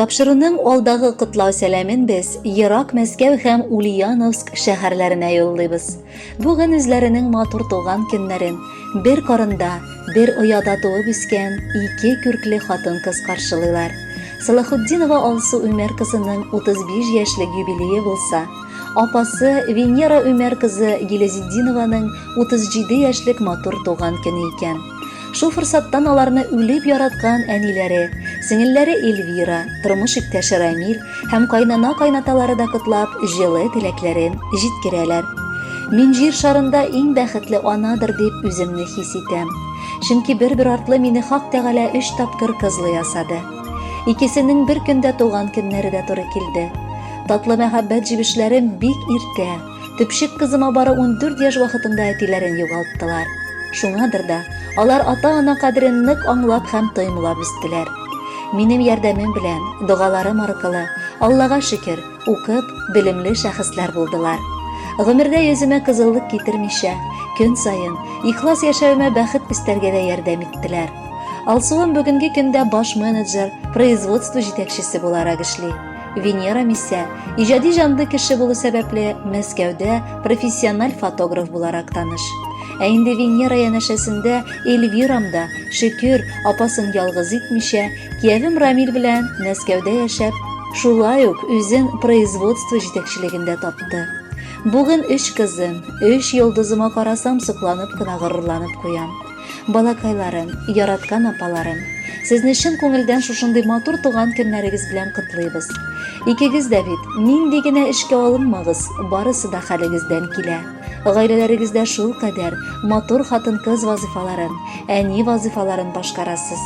Тапшыруның алдагы котлау сәламен без ерак Мәскәү һәм Ульяновск шәһәрләренә юллыйбыз. Бүген үзләренең матур туган көннәрен бер карында, бер ояда туып үскән ике күркле хатын-кыз каршылыйлар. Салахутдинова Алсу Үмәр кызының 35 яшьлек юбилее булса, апасы Венера Үмәр кызы Гилязетдинованың 37 яшьлек матур туган көне икән. Шул форсаттан аларны үлеп яраткан әниләре, сеңелләре Эльвира, тормыш иптәше Рамил һәм кайнана-кайнаталары да котлап, җылы теләкләрен җиткерәләр. Мин җир шарында иң бәхетле анадыр дип үземне хис итәм. Чөнки бер-бер артлы мине Хак Тәгалә өч тапкыр кызлы ясады. Икесенең бер көндә туган көннәре дә туры килде. Татлы мәхәббәт җимешләрем бик иртә, Төпчек кызыма бары 14 яшь вакытында әтиләрен югалттылар. Шуңадыр да, алар ата-ана кадерен нык аңлап һәм тоемлап үстеләр. Минем ярдәмем белән, догаларым аркылы, Аллага шөкер, укып, белемле шәхесләр булдылар. Гомердә йөземә кызыллык китермичә, көн саен, ихлас яшәвемә бәхет өстәргә дә ярдәм иттеләр. Алсуым бүгенге көндә баш менеджер, производство җитәкчесе буларак эшли. Венера исә, иҗади җанлы кеше булу сәбәпле, Мәскәүдә профессиональ фотограф буларак таныш. Ә инде Венера янәшәсендә Эльвирам да, шөкер, апасын ялгыз итмичә, киявем Рамил белән Мәскәүдә яшәп, шулай ук үзен производство җитәкчелегендә тапты. Бүген өч кызым, өч йолдызыма карасам, сокланып кына горурланып куям. Балакайларым, яраткан апаларым, сезне чын күңелдән шушындый матур туган көннәрегез белән котлыйбыз. Икегез дә бит, нинди генә эшкә алынмагыз, барысы да хәлегездән килә. Гаиләләрегездә шулкадәр матур хатын-кыз вазыйфаларын, әни вазыйфаларын башкарасыз.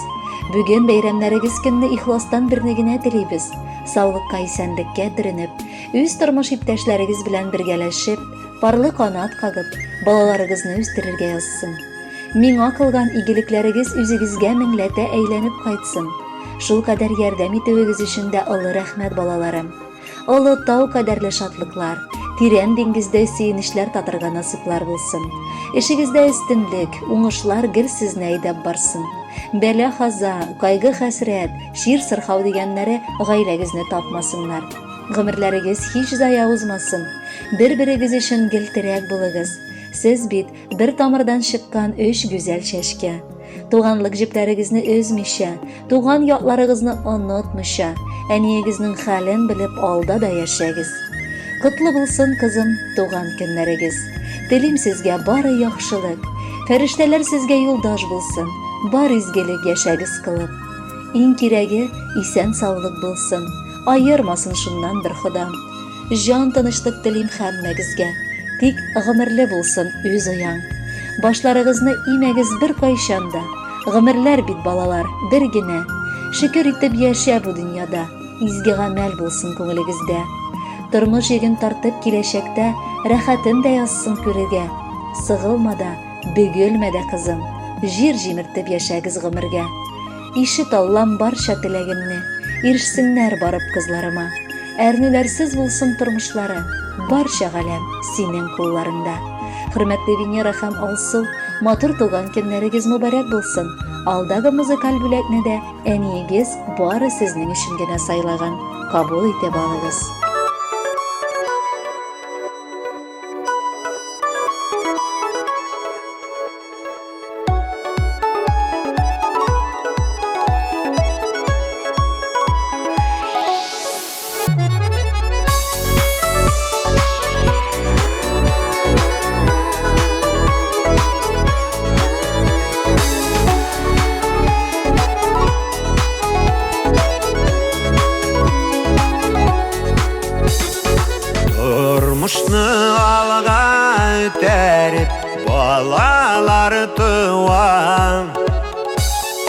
Бүген бәйрәмнәрегез көнне ихластан берне генә телибез, саулыкка, исәнлеккә төренеп, үз тормыш иптәшләрегез белән бергәләшеп, Парлы канат кагып, балаларыгызны үстерергә язсын. Миңа кылган игелекләрегез үзегезгә меңләтә әйләнеп кайтсын. Шулкадәр ярдәм итүегез өчен дә олы рәхмәт, балаларым. Олы тау кадәрле шатлыклар, тирән диңгездәй сөенечләр татырга насыйплар булсын. Эшегездә өстенлек, уңышлар гел сезне әйдәп барсын. Бәла-хаза, кайгы-хәсрәт, чир-сырхау дигәннәре гаиләгезне тапмасыннар. Гомерләрегез һич зая узмасын. Бер-берегез өчен гел терәк булыгыз. Сез бит бер тамырдан чыккан өч гүзәл чәчкә. Туганлык җепләрегезне өзмичә, туган якларыгызны онытмыйча, әниегезнең хәлен белеп алда да яшәгез. Котлы булсын, кызым, туган көннәрегез. Телим сезгә бары яхшылык. Фәрештәләр сезгә юлдаш булсын. Бар изгелек яшәгез кылып. Иң кирәге, исән-саулык булсын. Аермасын шуннан бер Ходам. Җан тынычлык телим хәммәгезгә. Тик гомерле булсын үз ояң. Башларыгызны имәгез беркайчан да. Гомерләр бит, балалар, бер генә. Шөкер итеп яшә бу дөньяда. Изге гамәл булсын күңелегездә. Тормыш йөген тартып киләчәктә рәхәтен дә язсын күрергә. Сыгылма да, бөгелмә дә, кызым. Җир җимертеп яшәгез гомергә. Ишет, Аллам, барча теләгемне, Ирешсеннәр барып кызларыма. Әрнүләрсез булсын тормышлары, Барча галәм синең кулларыңда. Хөрмәтле Венера һәм Алсу, матур туган көннәрегез мөбарәк булсын. Алдагы музыкаль бүләкне дә әниегез бары сезнең өчен генә сайлаган. Кабул итеп алыгыз. Тормышны алга этәреп, балалар туа.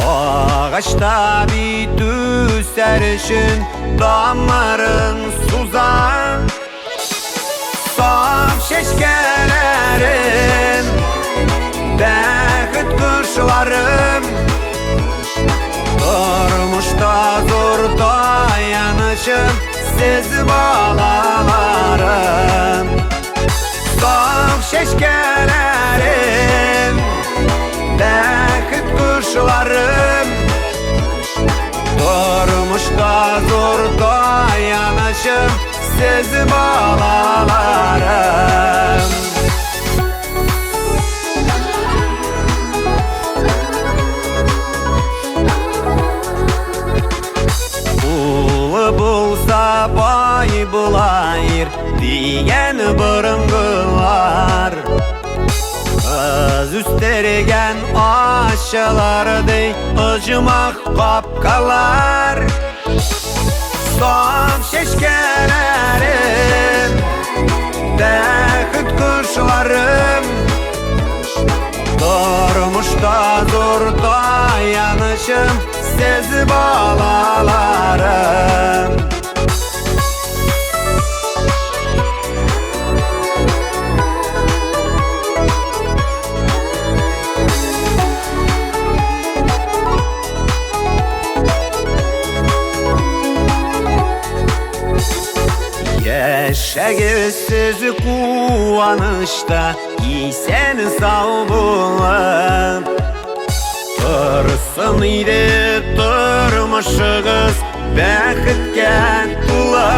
Агачта бит үсәр өчен тамырын суза. Саф чәчкәләрем, бәхет кошларым, тормышта зур таянычым, сез балаларым. Саф чәчкәләрем, бәхет кошларым. Тормышта зур таянычым сез балаларым. Улы булса бай була ир дигән борынгылар. Кыз үстергән ачылар ди оҗмах капкалар. Саф чәчкәләрем, бәхет кошларым. Тормышта зур таянычым сез балаларым. Яшәгез сез куанычта, исән сау булып. Торсын иде тормышыгыз бәхеткә тулы.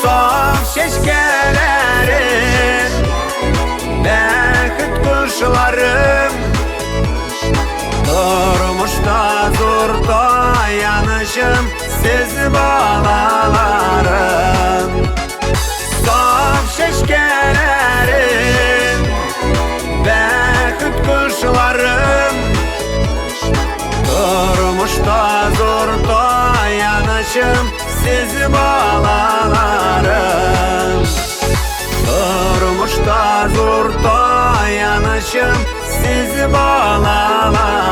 Саф чәчкәләрем, бәхет кошларым. Тормышта зур таянычым сез балаларым. Саф чәчкәләрем, бәхет кошларым. Тормышта зур таянычым сез балаларым. Тормышта зур таянычым сез балаларым.